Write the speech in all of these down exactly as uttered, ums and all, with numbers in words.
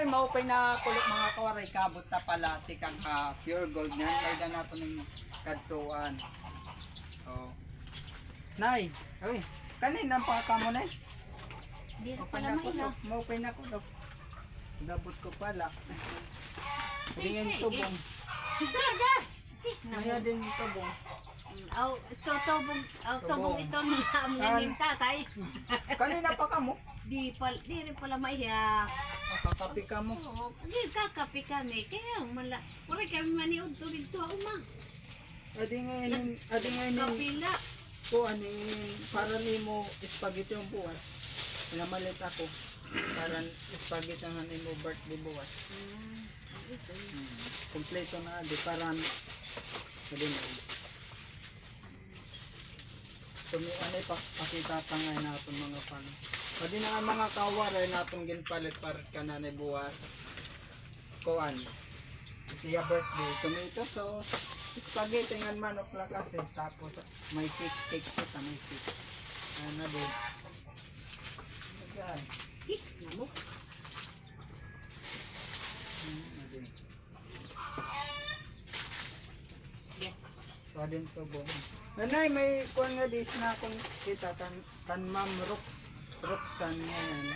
Maupay na kulop, mga kawaray, kabot ta pala tikang ha Pure Gold niyan. May da naton ning kadtuan. Oh. Nay, uy, kanin an pakakamo, Nay? Diri pala maila. Maupay na kulop. Gabot ko pala. Tingin tubong. Saga! Maya din tubong. Aw, ito tubong, aw, tubong ito nga amo nga nim tatay. Kanina pa kamo? Di pal-, diri pala maiha. Makakapi kamo? Oo, di kakapi kami. Kaya mala, waray kami maniudto didto ha uma. Adi nga inin, adi nga inin. Kapila. Kuan, eh, para nimo spaghetti an buwas. Namalit ako. Para spaghetti an imo birthday buwas. Hmm, kompleto na, di para, adi na. Tumi-, ano, ipa-, pakita ta ngay-an naton mga fan. Adi na nga mga kawaray naton ginpalit para kan Nanay buwas. Kuan. Iya birthday, tomato sauce, spaghetti ngan manok la kasi, tapos may cake, cake kita, may cake. Ano na din? Ayan. Hmm, na din. Pwede ito, bo. Nanay, may kuan nga dis na akon kita kan, kan Ma'am Rox-, Roxanne ngayon.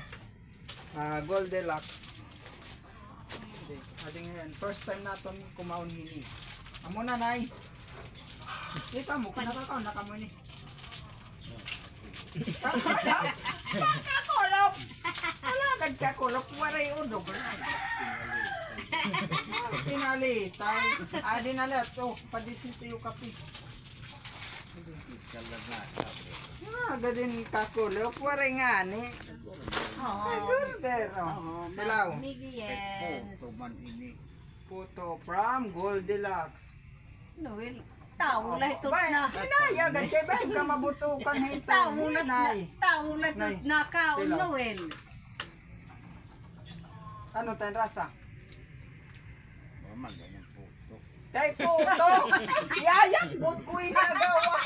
Ah, Goldilocks. Hindi. Adi nga yan. First time naton kumaon hini. Amo na, Nay. Kita mo, kinakakaon na kamo ini. Kakulop. Alagad kakulop. Waray udog. Pinalitay. Adi na lahat. Oh, padisitiyo kape. Ah, gadin kakulop, waray ngani. Oo. Ay, gordero. Oo, Hello. Ma'am Miguel. Puto man ini. Puto from Goldilocks. Noel, tawo la ito na. Inay, agad kay ba ka mabutukan hito? Tawo la, tawo la ito na kaon, Noel. Ano tan rasa? Normal, ganyan puto. Kay puto! Yayakbot ko ini agawa.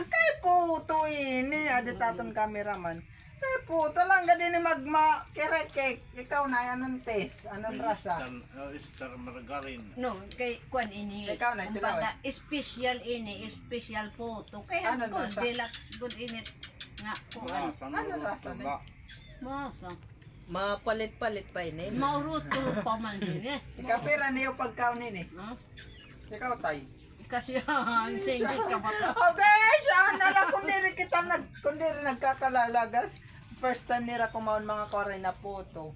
Kay puto ini, adi taton cameraman. Kay puto la, gad ini magma-, kirekek. Ikaw na, anon taste? Anon rasa? Star, oh, star margarine. No, kay kuan ini. Ikaw na, kumbaga, special ini, special puto. Kay Goldilocks gud ini nga kuan. Anon rasa ni? Masa. Mapalit-palit pa ini. Mauruto pa man din eh. Ikapira niyo pagkaon ini? Ha? Ikaw, tay. Kasi, ah, ang single ka ba ka? Okay, siya na lang kung diri kita nag-, kung diri nagkakalalagas. First time nira kumaon, mga kawaray, na puto.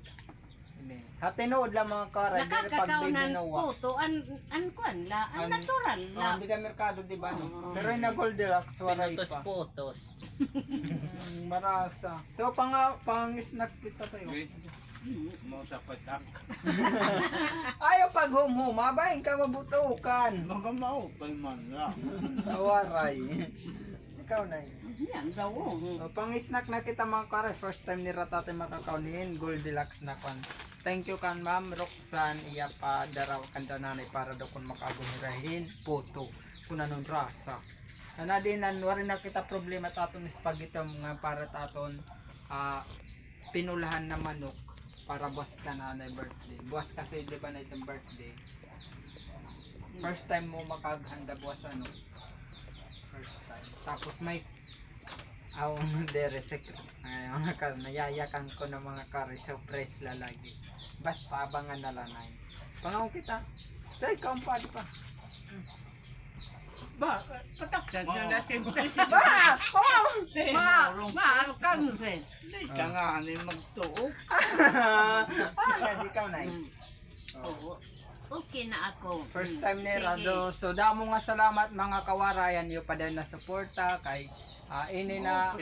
Ini. Ha, tinuod lang, mga kawaray, diri pagbibinuwa. Nakakakaon ng puto, an, an kuan la, an natural la. Hindi ka merkado, di ba, no? Oo. Pero yung na Goldilocks, waray pa. Pinutos-putos. Mm, marasa. So, pang-, pang-snack kita tayo. Okay. Mo sa patak. Ayaw paghumhuma, bahin ka mabutukan. Mga maupay man la. Awaray. Ikaw, Nay. Yan daw, oh. O, pang-snack na kita, mga kawaray. First time nira tatay makakaon hin Goldilocks na kuan. Thank you kan Ma'am Roxanne, iya pa daraw kanda nanay para daw kun makaagom hira hin puto. Kun anon rasa. Ana din, an, waray na kita problema taton spaghetti nga para taton, ah, pinulahan na manok para buwas kan nanay birthday. Buwas kasi, di ba, na iton birthday. First time mo makaghanda buwas, ano? First time. Tapos may, aw, dere, secret. Ay, mga kar-, nayayakan ko na mga kari, surprise la lagi. Basta abangan na la, Nay. Pangaon kita. Stay, kaon pa, di pa. Ba, pataksan na natin. Ba! Oh! Ma, ma, alkanse. Hindi ka nga, ano yung magtuo? Ah, nga, di ka, Nay. Oo. Okay na ako. First time nira do. So, damo nga salamat, mga kawaray, an iyo pa dayon na suporta kay, ah, ini na,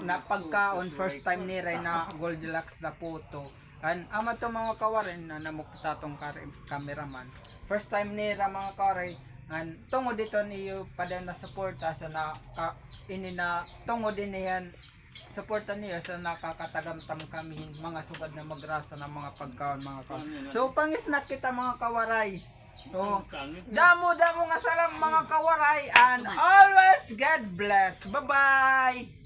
na pagkaon, first time nira na Goldilocks na puto. An, amo to, mga kawaray, na namukta tong kar-, cameraman. First time nira, mga kawaray, an tungod dito niyo pa dayon na suporta sa na, ka, ini na tungod ini an suporta niyo sa nakakatagamtam kami hin mga sugad na magrasa na mga pagkaon, mga kawaray. So, pang-snack kita, mga kawaray. So, damo, damo nga salam, mga kawaray, and always God bless. Bye-bye!